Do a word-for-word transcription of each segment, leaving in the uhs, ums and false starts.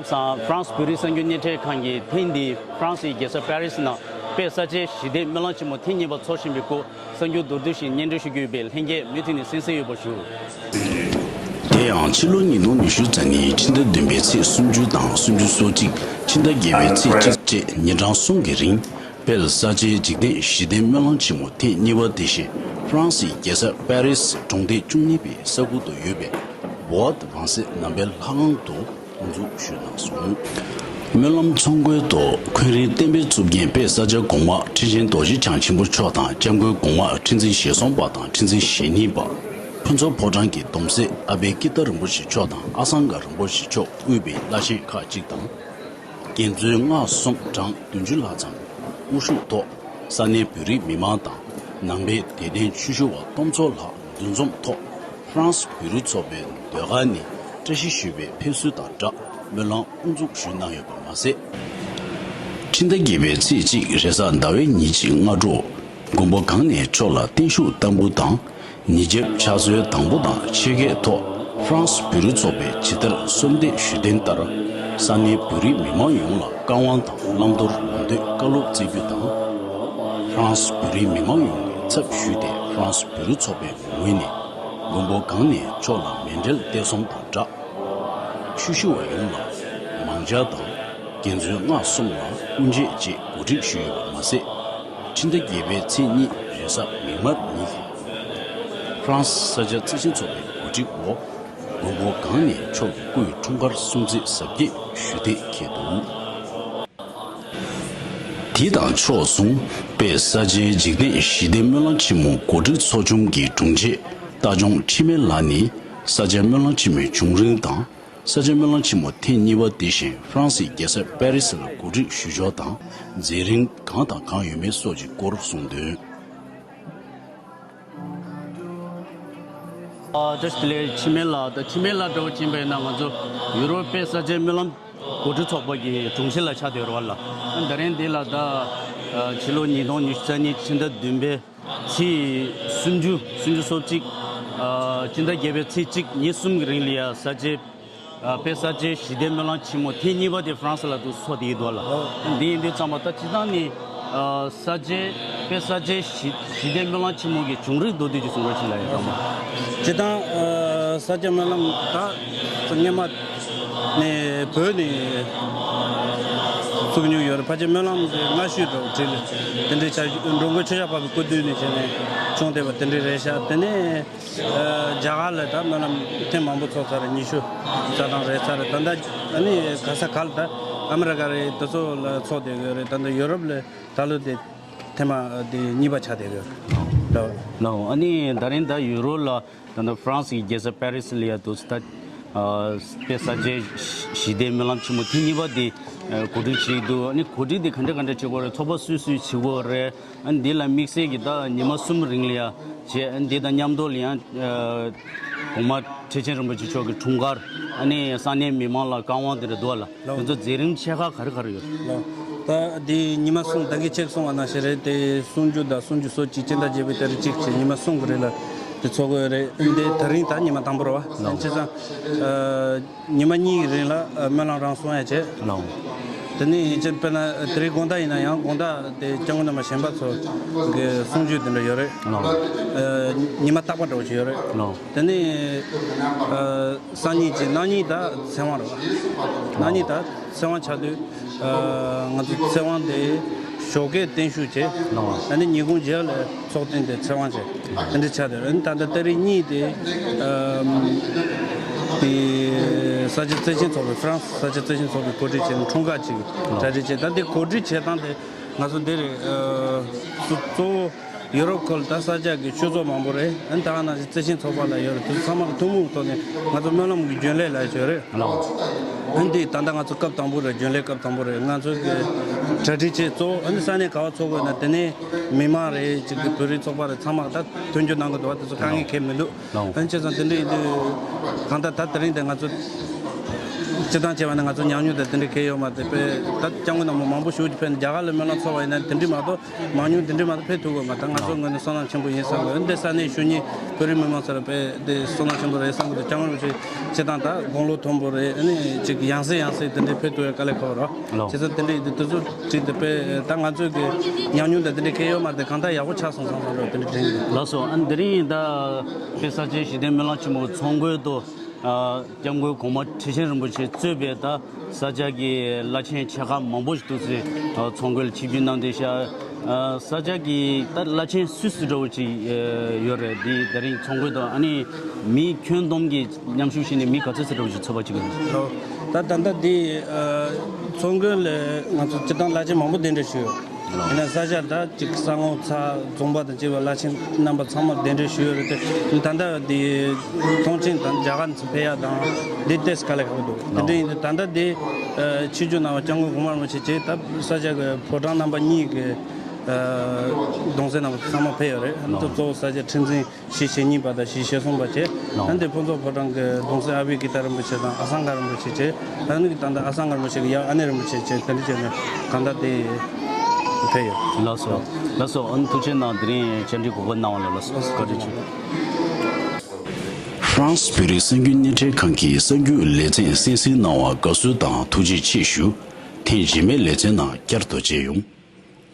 སང་ཧྥ་རན་སི་བོད་རིགས་གསར་འགྱུར་སྙན་སྒྲོན་ཁང་གིས་ཐེངས་འདིའི་ཧྥ་རན་སིའི་རྒྱལ་ས་པེ་རི་སི་ནང་དཔལ་ས་སྐྱའི་ཞི་བདེའི་སྨོན་ལམ་ཆེན་མོ་ཐེངས་གཉིས་པ་འཚོགས་བཞིན་པའི་སྐོར་གསར་འགྱུར་མདོར་བསྡུས་ཤིག་སྙན་སྒྲོན་ཞུ་རྒྱུ་ཡོད་པས། ལྷན་རྒྱས་མུ་མཐུད་ནས་གསན་གཟིགས་ཡོད་པར་ཞུ། དེ་ཡང་ཕྱི་ལོ་ཉིས་སྟོང་ཉི་ཤུ་རྩ་གཉིས་ཕྱི་ཟླ་བདུན་པའི་ཚེས་སུམ་ཅུ་དང་སུམ་ཅུ་སོ་གཅིག་ཕྱི་ཟླ་བརྒྱད་པའི་ཚེས་གཅིག་བཅས་ཉིན་གྲངས་གསུམ་གྱི་རིང་དཔལ་ས་སྐྱའི་འཇིག་རྟེན་ཞི་བདེའི་སྨོན་ལམ་ཆེན་མོ་ཐེངས་གཉིས་པ་དེ་བཞིན་ཧྥ་རན་སིའི་རྒྱལ་ས་པེ་རི་སི་གྲོང་སྡེ་བཅུ་གཉིས་པའི་ས་ཁུལ་དུ་ཡོད་པའི་བོ་ཨ་དི་རང་སའི་ནང་པའི་ལྷ་ཁང་དུ་དབུ་འཛུགས་ཞུས་གནང་སོང་། སྨོན་ལམ་ཚོགས་འཁོར་དུ་འཁོན་རིན་བསྟན་པའི་གཙུག་རྒྱན་དཔལ་ས་སྐྱ་གོང་མ་ཁྲི་ཆེན་རྡོ་རྗེ་འཆང་ཆེན་པོ་མཆོག་དང་སྐྱབས་མགོན་གོང་མ་ཁྲི་འཛིན་ཞེ་གསུམ་པ་དང་ཁྲི་འཛིན་ཞེ་གཉིས་པ། ཕུན་ཚོགས་ཕོ་བྲང་གི་སྡོམ་སྲས་ཨ་པད་ཀི་ཏ་རིན་པོ་ཆེ་མཆོག་དང་ཨ་སངྒ་རིན་པོ་ཆེ་མཆོག་དབུས་པའི་བླ་ཆེན་ཁག་ཅིག་དང་། རྒྱ་མཚོའི་མངའ་གསུམ་གྲངས་བདུན་ཅུ་ལྷག་ཙམ་དབུ་བཞུགས་ཐོག་ས་གནས་བོད་རིགས་མི་མང་དང་ནང་པའི་དད་ལྡན་ཆོས་ཞུ་བ་སྟོང་ཚོ་ལྷག་འདུ་འཛོམས་ཐོག་ཧྥ་རན་སི་བོད་རིགས་ཚོགས་པའི་ཟློས་གར་ནས་བཀྲ་ཤིས་ཞུ་བའི་ཕེབས་བསུ་དང་སྦྲགས་སྨོན་ལམ་དབུ་འཛུགས་ཞུས་གནང་ཡོད་པ་མ་ཟད། ཕྱི་ཟླ་བརྒྱད་པའི་ཚེས་གཅིག་རེས་གཟའ་ཟླ་བའི་ཉིན་གཅིག་སྔ་དྲོ་མགོན་པོ་གང་ནས་མཆོག་ལ་བརྟན་བཞུགས་བསྟར་འབུལ་དང་། ཉིན་རྒྱབ་ཕྱག་འཚལ་དང་པོ་དང་ཆེད་བསྐྱོད་ཐོག་ཧྥ་རན་སི་བོད་རིགས་ཚོགས་པའི་ཇི་ལྟར་གསོལ་འདེབས་ཞུས་དོན་ལྟར་ས་གནས་བོད་རིགས་མི་མང་ཡོངས་ལ་བཀའ་དབང་དང་བླང་དོར་ལམ་སྟོན་བཀའ་སློབ་སྩལ་རྒྱུ་དང་། ཧྥ་རན་སི་བོད་རིགས་མི་མང་ཡོངས་ཀྱི་ཚབ་ཞུས་ཏེ་ཧྥ་རན་སི་བོད་རིགས་ཚོགས་པའི་ངོས་ནས་མགོན་པོ་གང་ནས་མཆོག་ལ་མཎྜལ་གཏད་སོང་དང་སྦྲགས། ཆོས་ཞུ་བ་ཡོངས་ལ་མང་ཇ་དང་རྒྱ་མཚོའི་མངའ་གསུམ་ལ་དབུ་འབྱེད་བཅས་གོ་སྒྲིག་ཞུས་ཡོད་པ་མ་ཟད། ཕྱི་ཟླ་བརྒྱད་པའི་ཚེས་གཉིས་རེས་གཟའ་མིག་དམར་ཉིན་ཧྥ་རན་སི་ས་སྐྱ་རྩེ་ཆེན་ཚོགས་པའི་གོ་སྒྲིག་འོག་མགོན་པོ་གང་ནས་མཆོག་གི་སྐུའི་འཁྲུངས་སྐར་སྲུང་བརྩི་གཟབ་རྒྱས་ཞུ་འདོད་འཁེལ་འདུག་དེ་དང་ཕྱོགས་མཚུངས་དཔལ་ས་སྐྱའི་འཇིག་རྟེན་ཞི་བདེའི་སྨོན་ལམ་ཆེན་མོ་གོ་སྒྲིག་ཚོགས་ཆུང་གི་དྲུང་ཆེ་རྟ་ལྗོངས་འཆི་མེད་ལགས་ནས་ས་སྐྱ་སྨོན་ལམ་ཆེན་མོའི་བྱུང་རིམ་དང་། ས་སྐྱ་སྨོན་ལམ་ཆེན་མོ་ཐེངས་གཉིས་པ་དེ་བཞིན་ཧྥ་རན་སིའི་རྒྱལ་ས་པེ་རི་སི་ལ་གོ་སྒྲིག་ཞུ་ཕྱོགས་དང་མཛད་རིམ་གང་དང་གང་ཡོད་མེད་སོགས་ཀྱི་སྐོར་གསུངས་དོན། ཨ། བཀྲ་ཤིས་བདེ་ལེགས། འཆི་མེད་ལགས། ད་འཆི་མེད་ལགས་འདྲ་བོ་ཕྱིན་པ་ཡིན་ན་ང་ཚོ་ཡུ་རོབ་དཔལ་ས་སྐྱའི་སྨོན་ལམ་གོ་སྒྲིག་ཚོགས་པ་གི་དྲུང་ཆེ་ལ་ཆགས་བསྡད་ཡོད་རེད་བ་ལ། ཨ། ད་རིང་འདི་ལ་ད་ཨ་ཕྱི་ལོ་ཉིས་སྟོང་ཉི་ཤུ་རྩ་གཉིས་ཕྱི་ཟླ་བདུན་པའི་ཚེས་སུམ་ཅུ། སུམ་ཅུ་སོ་གཅིག་ཨ། སྤྱི་ཟླ་བརྒྱད་པའི་ཚེས་གཅིག་ཉིན་གསུམ་གྱི་རིང་ལ་ཡ་ས་སྐྱའི་ཨ། དཔལ་ས་སྐྱའི་ཞི་བདེའི་སྨོན་ལམ་ཆེན་མོ་ཐེངས་གཉིས་པ་དེ་ཧྥ་རན་སི་ལ་འདུག་ཚོགས་བསྡད་ཡོད་འདུག་ལ། འདི་ཡིན་དུས་ཙམ་པ་ད་སྤྱིར་བཏང་ནས་ཨ། ས་སྐྱའི་དཔལ་ས་སྐྱའི་ཞི་ཞི་བདེའི་སྨོན་ལམ་ཆེན་མོ་གི་བྱུང་རིམ་མདོར་བསྡུས་ཀྱི་གསུང་རོགས་བྱེད་ལ་ཡོད་དམ། སྤྱིར་བཏང་ཨ། ས་སྐྱ་སྨོན་ལམ་ད་སྔོན་མ་ནས་བོད་ནས་བཙུགས་མྱོང་ཡོད་རེད། ཕལ་ཆེར་སྨོན་ལམ་དེ་སྔ་ཤོས་འདྲ་བོ་བྲིས་ལ་དེ་འདྲའི་ཆ་འགྲོ་མགོན་ཆོས་རྒྱལ་འཕགས་པའི་སྐུ་དུས་ནས་བྱས་ནས་བྱུང་བསྡད་པ་དེ་འདྲའི་རེད་ཤག་དེ་ནས། ཨ། རྒྱ་གར་ལ་ད་སྨོན་ལམ་ཐེངས་མང་པོ་ཚོགས་ཚར་རེད། ཉི་ཤུ་རྩ་གྲངས་རེད་ཚར་རེད། ད་ལྟ་ཨ་ནི་ག་ས་ག་ལ་ད་ཨ་མི་རི་ཀ་རེད། དེ་ཚོ་ལ་ཚོགས་བསྡད་ཡོད་རེད། ད་ལྟ་ཡུ་རོབ་ལ་ད་ལོ་དེ་ཐེངས་མ་དེ་གཉིས་པ་ཆགས་བསྡད་ཡོད་རེད། ལགས། ཨ་ནི་ད་རིང་ད་ཡུ་རོབ་ལ་ད་ལྟ་ཧྥ་རན་སི་གི་རྒྱལ་ས་པེ་རི་སི་ལ་ཡ་འདུག་ད་ཨ། དཔལ་ས་སྐྱའི་ཞི་བདེའི་སྨོན་ལམ་ཆེན་མོ་ཐེངས་གཉིས་པ་དེ་ཨ། གོ་སྒྲིག་བྱས་འདུག་ཨ་ནི་གོ་སྒྲིག་དེ་ག་འདྲ་ག་འདྲ་བྱེད་དགོས་རེད། ཚོགས་པ་སུས་སུས་བྱེད་དགོས་རེད། ཨ་ནི་འདི་ལ་དམིགས་བསལ་གྱི་ད་ཉི་མ་གསུམ་རིང་ལ་ཡ་བྱས། ཨ་ནི་འདི་དང་མཉམ་དུ་ལ་ཡང་ཨ། གོང་མ་ཁྲི་ཆེན་རིན་པོ་ཆེ་མཆོག་གི་འཁྲུངས་སྐར། ཨ་ནི་ས་གནས་མི་མང་ལ་བཀའ་དབང་དེ་འདྲ་འདུག་ལ། ལགས། དེ་ཚོ་མཛད་རིམ་ཆེ་ཁག་ག་རེ་ག་རེ་ཡོད། ལགས། ད་འདི་ཉི་མ་གསུམ་ད་གིན་ཁྱེད་གསུངས་པ་ནང་བཞིན་རེད། དེ་སུམ་ཅུ་དང་སུམ་ཅུ་སོ་གཅིག་སྤྱི་ཟླ་བརྒྱད་པའི་ཏ་རིག་གཅིག་བྱས་ཉི་མ་གསུམ་གྱི་རིང་ལ་དེ་ཚོགས་ཀྱི་ཡོད་རེད། འདི་ད་རིང་ད་ཉི་མ་དང་པོ་རེད་བ། ལགས། བྱས་ཙང་ཨ། ཉི་མ་གཉིས་ཀྱི་རིང་ལ་ཨ། སྨོན་ལམ་རང་གསུང་ཡ་བྱས། ལགས། དེ་ནས་ཡིན་ཕྱིར་དཔེར་ན་དེ་རིང་དགོང་དག་ཡིན་ན་ཡང་དགོང་དག་དེ་སྐྱབས་མགོན་རྣམ་པ་གཞན་པ་ཚོ་གི་གསུང་ཆོས་དེ་འདྲ་ཡོད་རེད། ལགས། ཨ། ཉི་མ་རྟག་པ་འདྲ་བོ་ཞིག་ཡོད་རེད། ལགས། དེ་ནས་ཨ། སང་ཉིན་གྱི་གནངས་ཉིན་ད་ཚེ་དབང་རེད་བ། གནངས་ཉིན་ད་ཚེ་དབང་ཆགས་དུས། ཨ། ང་ཚོ་ཚེ་དབང་དེ་ཞོགས་ཀས་བརྟན་བཞུགས་བྱས། ཨ་ནི་ཉིན་གུང་རྗེས་ལ་ཚོགས་ཐེངས་དེ་ཚེ་དབང་བྱས། དེ་འདྲ་ཆགས་དེ་རེད། ད་ལྟ་ཏ་རིག་གཉིས་དེ། ཨ། དེ་ས་སྐྱ་བརྩེ་ཆེན་ཚོགས་པའི་ཧྥ་རན་སི་ས་སྐྱ་བརྩེ་ཆེན་ཚོགས་པའི་གོ་སྒྲིག་བྱས་ནས་འཁྲུངས་སྐར་ཅིག་གྲ་སྒྲིག་བྱས། ད་དེ་གོ་སྒྲིག་བྱེད་སྟངས་དེ་ང་ཚོ་འདི་རེད། ཨ། གཙོ་བོ། ཡུ་རོབ་ཁུལ་ད་ས་སྐྱ་གི་ཆོས་ཚོགས་མང་པོ་རེད། ཨ་ནི་ད་ག་ནང་བཞིན་བརྩེ་ཆེན་ཚོགས་པ་ལ་ཡོད་རེད། དེ་ཚང་མ་གི་ཐུན་མོང་གི་ཐོག་ནས་ང་ཚོ་སྨོན་ལམ་གྱི་རྒྱུན་ལས་ལ་ཡོད་རེད། ལགས། ཨ་ནི་འདི་ད་ལྟ་ང་ཚོ་སྐབས་དང་པོ་རེད། རྒྱུན་ལས་སྐབས་དང་པོ་རེད། ང་ཚོ་གི་གྲ་སྒྲིག་བྱས་གཙོ་བོ་ཨ་ནི་ས་གནས་ག་བ་ཚོགས་དགོས་ན་དེ་ནས་མི་མང་རེད། ཅིག་གི་བོད་རིགས་ཚོགས་པ་རེད། ཚང་མ་ད་མཐུན་འགྱུར་གནང་གི་འདུག་བ། དེ་ཚོ་དཀའ་ངལ་གང་ཡང་མི་འདུག། ལགས། ཨ་ནི་བྱས་ཙང་དེ་འདྲ་ཡིན་དུས་གང་ལྟར་ད་དེ་རིང་དེ་ང་ཚོ་ སྤྱིར་བཏང་བྱས་པ་ན་ང་ཚོ་ཉམས་མྱོང་དང་དེ་འདྲ་གང་ཡོད་མ་རེད། དཔེ་ད་སྐྱབས་མགོན་རྣམ་པ་མང་པོ་ཞེ་པོ་ཅིག་ཕེབས་ནས་རྒྱ་གར་ལ་སྨོན་ལམ་ཚོགས་པ་ཡིན་ན་དེ་འདྲ་མ་གཏོགས་མང་ཉུང་དེ་འདྲ་མ་གཏོགས་ཕེབས་ཐུབ་ཀྱི་མ་རེད། ད་ང་ཚོ་ངོས་ནས་བསོད་ནམས་ཆེན་པོ་ཡིན་བསམ་གི། འདི་ས་གནས་གཞོན་སྐྱེས་བོད་རིགས་མི་མང་ཚོ་ལ་དཔེ་དེ་བསོད་ནམས་ཆེན་པོ་རེད་བསམ་གི་འདུག་སྐྱབས་མགོན་རིན་པོ་ཆེ་སྤྱིར་བཏང་ད་དགུང་ལོ་མཐོན་པོ་རེད། ཨ་ནི་ཅིག་ཡང་སེ་ཡང་སེ་དེ་འདྲ་ཕེབས་ཐུབ་ཡ་དཀའ་ལས་ཁག་རེད། བྱས་ཙང་དེ་འདྲ་ཡིན་དུས་དེ་ཚོ་ཅིག་དེ་དཔེ་ད་ང་ཚོའི་གི་ཉམས་མྱོང་དང་དེ་འདྲ་གང་ཡོད་མ་རེད། དེ་གང་ལྟར་ཡག་པོ་ཆགས་སོང་བསམ་བསམ་འདྲ་བོ་དེ་འདྲ་དྲན་གི་འདུག་ལགས་སོ། ཨ་ནི་དེ་རིང་ད་དཔེ་ས་ཆེན་གཞི་རྟེན་སྨོན་ལམ་ཆེན་མོ་ཚོགས་མགོན་དུ། ཨ། སྐྱབས་མགོན་གོང་མ་ཁྲི་ཆེན་རིན་པོ་ཆེ་གཙོས་པའི་ད་ས་སྐྱ་གི་བླ་ཆེན་ཆེ་ཁག་མང་པོ་ཞིག་འདུག་སེ། ཨ། ཚོགས་མགོན་ལ་ཆིབས་བསྒྱུར་གནང་བསྡད་ཤག་ཨ། ས་སྐྱ་གི་ད་བླ་ཆེན་སུ་སུ་འདྲ་བོ་ཅིག་ཨ། ཡོད་རེད། འདི་དེ་རིང་ཚོགས་མགོན་དུ་ཨ་ནི་མི་ཁྱོན་བསྡོམས་ཀྱི་མཉམ་ཞུགས་བྱས་ནས་མི་ག་ཚོད་ཙམ་འདྲ་བོ་ཅིག་ཚོགས་པ་ཅིག་ཡོད་རེད། ད་ད་ལྟ་འདི་ཨ། ཚོགས་མགོན་ལ་ང་ཚོ་སྤྱིར་བཏང་བླ་ཆེན་མང་པོ་གདན་འདྲེན་ཞུས་ཡོད། ཡིན་ན་ས་སྐྱ་ད་ཅིག་ས་ངོ་ཚ་རྫོང་པ་དང་བཅས་པ་བླ་ཆེན་རྣམ་པ་ཚང་མ་གདན་འདྲེན་ཞུས་ཡོད་རེད་དེ། ད་ལྟ་འདི་མཐོང་ཆེན་དང་རྒྱ་གར་ནས་ཕེབས་ཡ་དང་འདི་ཏོག་ཙམ་དཀའ་ལས་ཁག་པོ་འདུག་དེ་འདྲ་ཡིན་དུས་ད་ལྟ་འདི་ཨ། ཆིབས་བསྒྱུར་གནང་བ་སྐྱབས་མགོན་གོང་མ་རིན་པོ་ཆེ་བཅས་ད་ས་སྐྱ་གི་ཕོ་བྲང་རྣམ་པ་གཉིས་ཀྱི་ཨ། གདུང་སྲས་རྣམ་པ་ཚང་མ་ཕེབས་ཡོད་རེད། ཨ་ནི་ད་གཙོ་བོ་ས་སྐྱ་ཁྲི་འཛིན་གཞིས་བྱེས་གཉིས་པ་དང་གཞིས་བྱེས་གསུམ་པ་བཅས། ཨ་ནི་ཕུན་ཚོགས་ཕོ་བྲང་གི་གདུང་སྲས་ཨ་བྷི་ཀི་ཏ་རིན་པོ་ཆེ་དང་ཨ་སངྒ་རིན་པོ་ཆེ་བཅས། ཨ་ནི་ད་ལྟ་ཨ་སངྒ་རིན་པོ་ཆེ་གི་ཡབ་ཨ་ནེ་རིན་པོ་ཆེ་བཅས་དེ་འདྲ་བྱས་ནས་གང་ལྟར་དེ་ཕེབས་ཡོད། ལགས་སོ། ལགས་སོ། ཨ་ནི་ཐུགས་རྗེ་གནང་། དེ་རིང་བཅར་འདྲི་གོ་སྐབས་གནང་བ་ལ་ལགས་སོ། བཀའ་དྲིན་ཆེ། ཧྥ་རན་སི་བོད་རིགས་གསར་འགྱུར་བརྙན་འཕྲིན་ཁང་གི་གསར་འགྱུར་ལེ་ཚན་གསན་གཟིགས་གནང་བར་དགའ་བསུ་དང་ཐུགས་རྗེ་ཆེ་ཞུ། ཐེངས་རྗེས་མའི་ལེ་ཚན་ནང་བསྐྱར་དུ་མཇལ་ཡོང་།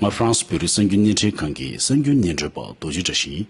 ང་ཧྥ་རན་སི་བོད་རིགས་གསར་འགྱུར་བརྙན་འཕྲིན་ཁང་གི་གསར་འགྱུར་སྙན་སྒྲོན་པ་རྡོ་རྗེ་བཀྲ་ཤིས་ཡིན།